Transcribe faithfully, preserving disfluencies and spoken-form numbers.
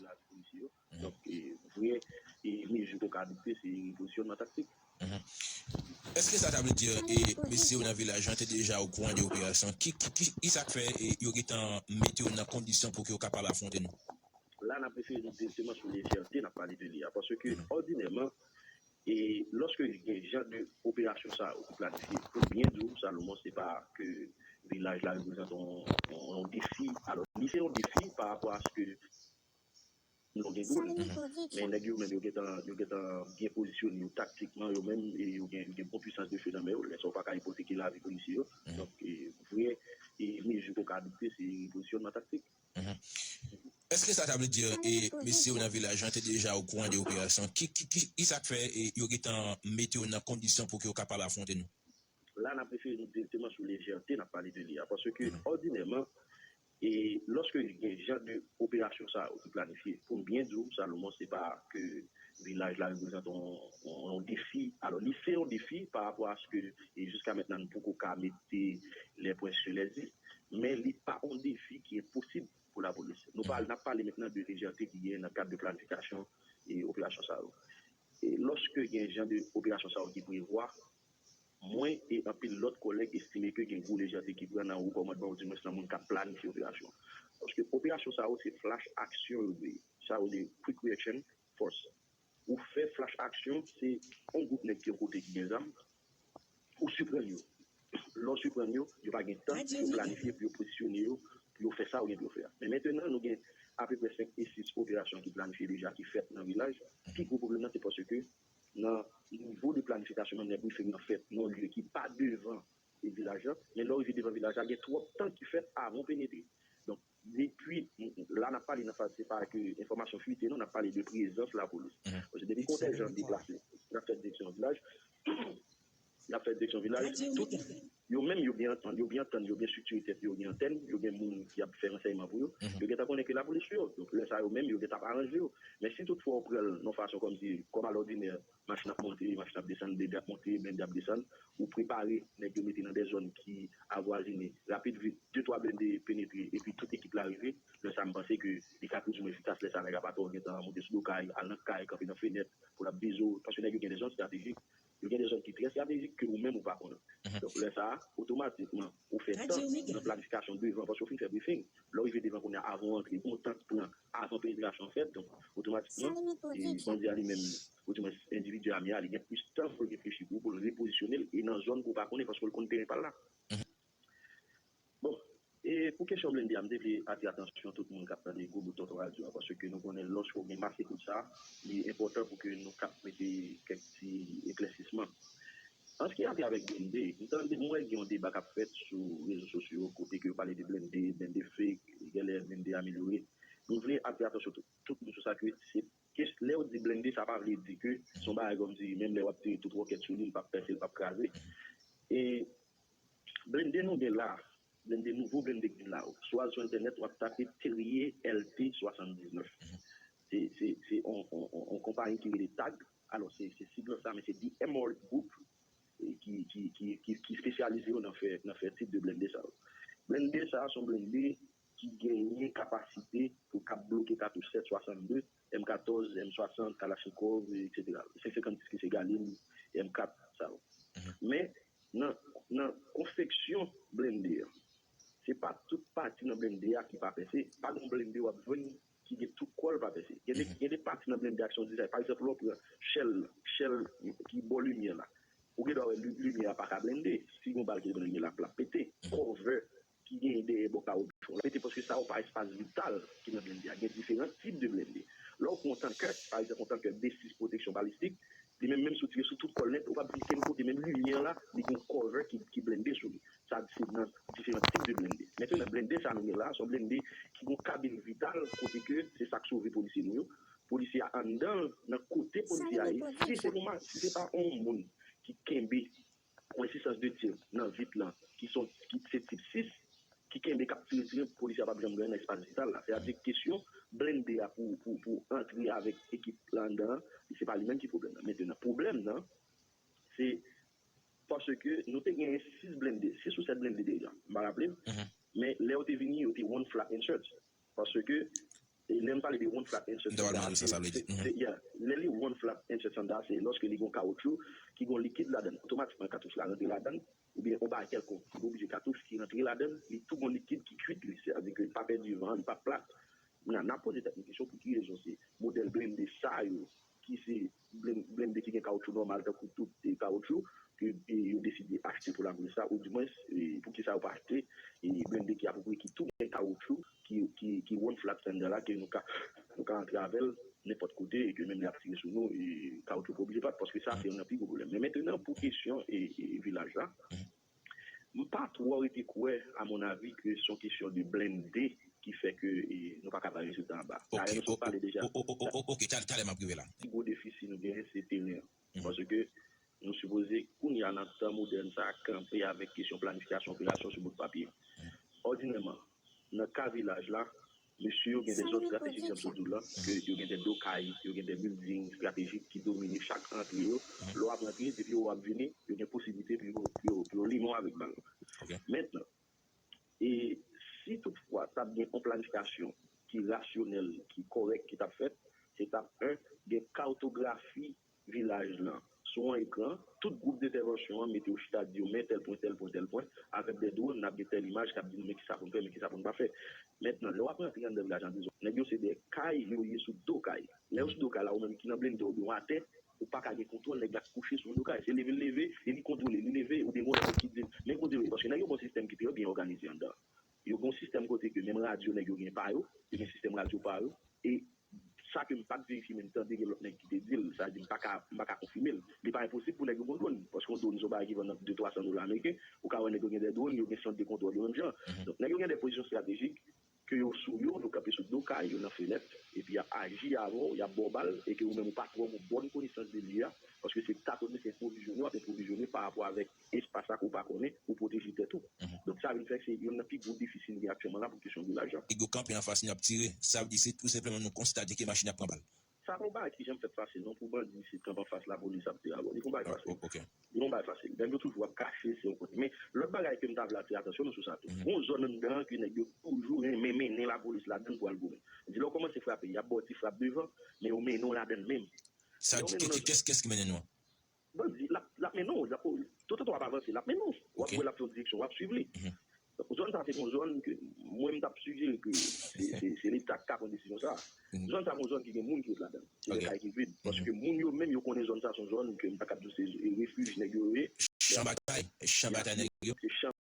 lavi polisye yo. Donk, e, vrè e, mezi ke w ka adopte, se repozisyonman taktik. Èske sa ta vle di e, mesye yo nan vilaj lan te deja okouran de operasyon? Ki, ki, ki, ki sa k fè e, yo gentan mete yo nan kondisyon pou ke yo kapab afwonte nou? La, n ap refere nou direkteman sou lejète n ap pale de li a. Paske, òdinèman, e lòske gen jan de operasyon sa yo ki planifye, pou byen di w, Salomon, se pa ke vilaj la reprezante yon, yon, yon defi. Alò, li se yon defi pa rapò a se ke nou gen gwo. Men nèg yo menm, yo gentan, yo gentan byen pozisyone yo taktikman, yo menm, e yo gen, yo gen bon pwisans de fe nan men yo. Lè sa, w pa ka ipoteke lavi polisye yo. Donk, e, vrè e, mezi ke w ka adopte, se repozisyonman taktik. Èske sa ta vle di e, mesye yo nan vilaj lan te deja okouran de operasyon? Ki, ki, ki, ki sa k fè e, yo gentan mete yo nan kondisyon pou ke yo kapab afwonte nou? La, n ap refere nou direkteman sou lejète n ap pale de li a. Paske, òdinèman, e lòske gen jan de operasyon sa yo ki planifye, pou m byen di w, Salomon, se pa ke vilaj la reprezante yon, yon, yon defi. Alò, li se yon defi pa rapò a se ke, e jiska mentnan, nou poko ka mete les points sur les i, men li pa yon defi ki enposib pou lapolis. Nou pa, n ap pale mentnan de lejète ki genyen nan kad de planifikasyon e operasyon sa yo. E lòske gen jan de operasyon sa yo ki prevwa, mwen e anpil lòt kòlèg estime ke gen gwo lejète ki pran nan wo kòmandman, oudimwens nan moun k ap planifye operasyon. Paske operasyon sa yo, se flash aksyon yo dwe ye. Sa yo rele quick reaction force. Ou fè flash aksyon, se yon gwoup nèg ki yon kote ki gen zam, ou siprann yo. Lè w siprann yo, yo pa gen tan pou yo planifye, pou yo pozisyone yo, pou yo fè sa yo gen pou yo fè a. Men mentnan, nou gen apeprè senk e sis operasyon ki planifye deja, ki fèt nan vilaj. Pi gwo pwoblèm nan, se paske nan nivo de planifikasyon, menm lè brifing nan fèt nan yon lye ki pa devan e vilaj la, men lè w rive devan vilaj la, gen twòp tan ki fèt avan w penetre. Donk, depi la n ap pale nan faz, se pa ke enfòmasyon fwite, non, n ap pale de prezans lapolis. Paske depi kontingjan deplase, n ap fè direksyon vilaj, n ap fè direksyon vilaj, tout, yo menm, yo byen antann, yo byen antann, yo byen estrikture tèt yo, yo gen antèn, yo gen moun ki ap fè ransèyman pou yo, yo gentan konnen ke lapolis sou yo. Donk, lè sa yo menm, yo gentan ap aranje yo. Men si toutfwa w pran l nan yon fason kòmsi, kòm alòdinè, machin ap monte, machin ap desann, blende ap monte, blende ap desann, ou prepare nèg yo mete nan de zòn ki avwazine, rapid vit, de twa blende penetre, epi tout ekip la rive, lè sa m panse ke li ka plis ou mwen efikas, lè sa nèg ap atò gentan monte sou do kay, al nan kay, kanpe nan fenèt, pou l ap vize w, paske nèg yo gen de zòn estratejik, yo gen de zòn ki trè estratejik ke ou menm ou pa konnen. Donk lè sa a, otomatikman, ou fè tan nan planifikasyon devan, paske ou fin fè brifing, lè w rive devan kounye a, avan w antre, gen yon tan ki pran avan penetrasyon an fèt, donk otomatikman, e bandi a li menm, otomatikman endividi ame a, li gen plis tan pou l reflechi pou, pou l repozisyone l, e nan zòn ke w pa konnen, paske l konn teren pa l la. Bon, e pou kesyon blende a, m te vle atire atansyon tout moun k ap tande gwo bout tonton radyo a, paske nou konnen lòske w gen mas ekout sa, li enpòtan pou ke nou kab mete kèk ti eklèsisman. An se ki a vwè avèk blende, m tande, m wè gen yon deba k ap fèt sou rezo sosyo, kote ke yo pale de blende, blende fake, genlè blende amelyore. Nou vle atire atansyon tout, tout moun sou sa ke se, ke lè yo di blende, sa pa vle di ke se yon bagay kòmsi, menm lè w ap tire tout wòkèt sou li, li p ap pèse, li p ap kraze. E blende nou gen la, blende, nouvo blende ki vin la yo. Si w al sou entènèt, w ap tape Terrier L T swasanndiznèf. Se, se, se on, on, on, on konpayi ki rele TAG. Alò, se, se sig sa, men se The Emerald Group, e, ki, ki, ki, ki, ki espesyalize yo nan fè, nan fè tip de blende sa yo. Blende sa a, se yon blende ki genyen kapasite pou kab bloke katouch sèt swasannde, M katòz, M swasant, Kalachnikov, etsetera. Senk senkannsis ki se Galil, M kat, sa yo. Men, nan, nan konfeksyon blende a, se pa tout pati nan blende a ki pa pèse. Pa gen blende w ap jwenn ki gen tout kò l pa pèse. Gen de, gen de pati nan blende a ki se yon dizay. Pa egzanp, lè w pran chèl, chèl ki bò limyè la, ou gen dwa wè li-, limyè a pa ka blende. Si gen yon bal ki pran limyè la, l ap pete. Kòvè ki genyen dèyè bò kawo bichon, l ap pete paske sa yo pa espas vital ki nan blende a. Gen diferan tip de blende. Lè w pran yon tankè, pa egzanp, yon tankè B sis pwoteksyon balistik, li menm, menm si w tire sou tout kò l nèt, ou p ap jwenn kenn kote, menm limyè la, li gen yon kòvè ki, ki blende sou li. Sa se nan diferan tip de blende. Mentnan, blende sa nou gen la, se yon blende ki gen yon kabin vital, kote ke se sa k sove polisye nou yo. Polisye a anndan l, nan kote polisye a ye. Si se yon ma-, si se pa yon moun ki kenbe yon rezistans de tir nan vit lan, ki son, ki se tip sis, ki kenbe k ap tire, tire, polisye a p ap janm gen nan espas vital la. Sètadi kesyon blende a pou, pou, pou antre avèk ekip la anndan an, se pa li menm ki pwoblèm nan. Mentnan, pwoblèm nan, se paske nou te genyen sis blende, sis ou sèt blende deja, m pa raple m. Men lè yo te vini, yo te one flat in search. Paske, e lè m pale de one flat insert sandal, se, se, yeah, lè li one flat insert sandal, se lòske li gen yon kawotchou ki gen yon likid ladan l. Otomatikman, katouch la rantre ladan l, oubyen yon bagay kèlkonk ki oblije katouch ki rantre ladan l, li tou gen yon likid ki kuit li, sètadi ke li pa pèdi van, li pa plat. N a, n a poze tèt nou kesyon pou ki rezon se modèl blende sa yo ki se blen- blende ki gen kawotchou nòmal tankou tout e, kawotchou ke e, yo deside achte pou lapolis la, oudimwens e, pou ki sa yo pa achte e, blende ki apwopriye ki tou gen kawotchou ki, ki, ki one flat sandal la ke nou ka, nou ka antre avè l nenpòt kote e ke menm lè ap tire sou nou e, kawotchou pa oblije pat paske sa se youn nan pi gwo pwoblèm. Men mentenan pou kesyon e, e, vilaj la, m pa twò rete kwè, amonavi, ke se yon kesyon de blende ki fè ke e, nou pa ka bay rezilta anba. Dayè, nou sot pale deja. Ok, talè m ap rive la. Pi gwo defisi nou genyen, se teren an. Paske nou sipoze, kounye a, nan tan modèn sa a, kanpe avèk kesyon planifikasyon operasyon sou bout papye. Òdinèman, nan ka vilaj la, mesye yo gen de zòn estratejik, jan m sot di w la, ke yo gen de do kay, yo gen de building estratejik ki domine chak antre yo. Lè w ap rantre, depi w ap vini, yo gen posiblite pou yo, pou yo, pou yo limen w avèk bal. Mentnan, e si toutfwa t ap gen yon planifikasyon ki rasyonèl, ki kòrèk, ki t ap fèt, se t ap, en, gen katografi vilaj lan sou yon ekran, tout gwoup dentèvansyon an mete yo chita, di yo men tèl pwen, tèl pwen, tèl pwen, avèk de dwòn, n ap gen tèl imaj k ap di nou men kisa pou n fè, men kisa pou n pa fè. Mentnan, lè w ap rantre anndan vilaj lan, dizon, nèg yo se de kay, yo ye sou do kay. Lè yo sou do kay la, ou menm ki nan blende oubyen w atè, ou pa ka gen kontwòl, nèg la kouche sou do kay. Se leve l leve, e li kontwole, li leve, oubyen gen yon lòt ki di l, men kote w ye, paske nèg yo gen yon sistèm ki trè byen òganize anndan. Yo gen yon sistèm kote ke menm radyo nèg yo gen pa yo, yo gen sistèm radyo pa yo, e sa ke m pa t verifye, men m tande gen lòt nèg ki te di l, sa di m pa ka, m pa ka konfime l. Li pa enposib pou nèg yo gen dwòn, paske yon dwòn se yon bagay ki vann nan de twa san dola ameriken, ou ka wè nèg yo gen de dwòn, yo gen sant de kontwòl yo menm jan. Donk, nèg yo gen de pozisyon estratejik ke yo sou yo, yo kanpe sou do kay yo nan fenèt, epi y ap aji avè w, y ap ba w bal, e ke ou menm ou pa twò gen yon bòn konesans de lye a, paske se tatonne, se enpwovizyone, w ap enpwovizyone pa rapò avèk espas la ke w pa konnen, ou pwoteje tèt ou. Donk, sa vin fè ke se youn nan pi gwo defisi nou gen aktyèlman la pou kesyon vilaj la. Nèg yo kanpe anfas nou, y ap tire. Sa vle di se tou senpleman nou konstate ke machin ap pran bal. Sa pa yon bagay ki janm fèt fasil non pou bandi isit kanpe anfas lapolis ap tire avè w. Li pa yon bagay fasil. Li pa yon bagay fasil. Nèg yo toujou ap kache, se yon kote. Men lòt bagay ke m ta vle atire atansyon nou sou sa tou. Gon zòn anndan an ke nèg yo toujou renmen mennen lapolis ladan l pou al goumen. Di lè w kòmanse frape, y ap ba w ti frap devan, men yo mennen w ladan l menm. Sa di kès, kès ki mennen nou an? Bandi, l ap, l ap mennen w, l ap, toutotan w ap avanse, l ap mennen w. W ap wè l ap fè yon direksyon, w ap swiv li. Donk, zòn sa se yon zòn ke mwen m t ap sijere ke se, se, se Leta k ka pran desizyon sa. Zòn sa se yon zòn ki gen moun ki ret ladan l. Se de kay ki vid. Paske moun yo menm yo konnen zòn sa se yon zòn ke m ta kab di w se refij nèg yo ye. Chan batay, chan batay nèg yo. Se chan